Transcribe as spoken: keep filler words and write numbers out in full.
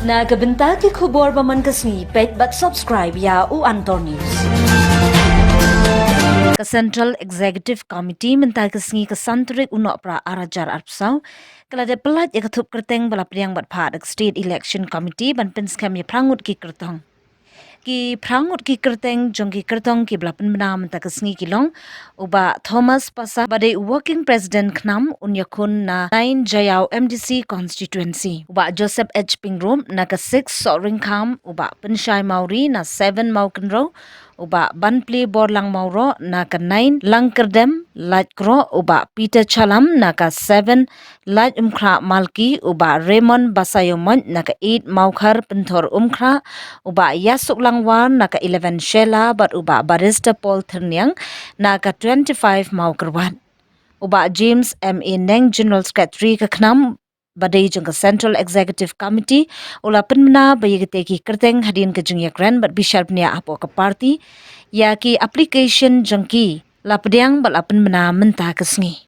Na ka bynta ki khubor ba man ka sngi, peit bad subscribe ïa U Antor News. Ka Central Executive Committee mynta ka sngi ka san tarik u Nohprah ar hajar arphew saw ka la dep pyllait ïa ka thup kyrteng ba la pdiang bad phah da ka State Election Committee ban pynskhem ïa phra ngut ki kyrtong. Ki phra ngut ki kyrteng jong ki kyrtong ki ba la pynbna mynta ka sngi ki long u Bah Thomas Passah ba dei u Working President KHNAM, un ïakhun na nine Jaïaw M D C Constituency, u Bah Joseph H Pyngrope na ka six Sohryngkham, u Bah Pynshai Mawrie na seven Mawkynrew, u Bah Banplie Borlang Mawroh na ka nine Langkyrdem Laitkroh, u Bah Peter Chalam na ka seven Laitumkhrah Malki, u Bah Raymond Basaiawmoit na ka eight Mawkhar Pynthorumkhrah, u Bah Ïasuklang War na ka eleven Shella bad u Bah Barrister Paul Thyrniang na ka twenty-five Mawkyrwat. U Bah James M A Neng, General Secretary ka KHNAM ba dei jong ka Central Executive Committee, u la pynbna ba ïa kitei ki kyrteng hadien ka jingïakren bad bishar bniah hapoh ka party, ïa ki application jong ki la pdiang bad la pynbna mynta ka sngi.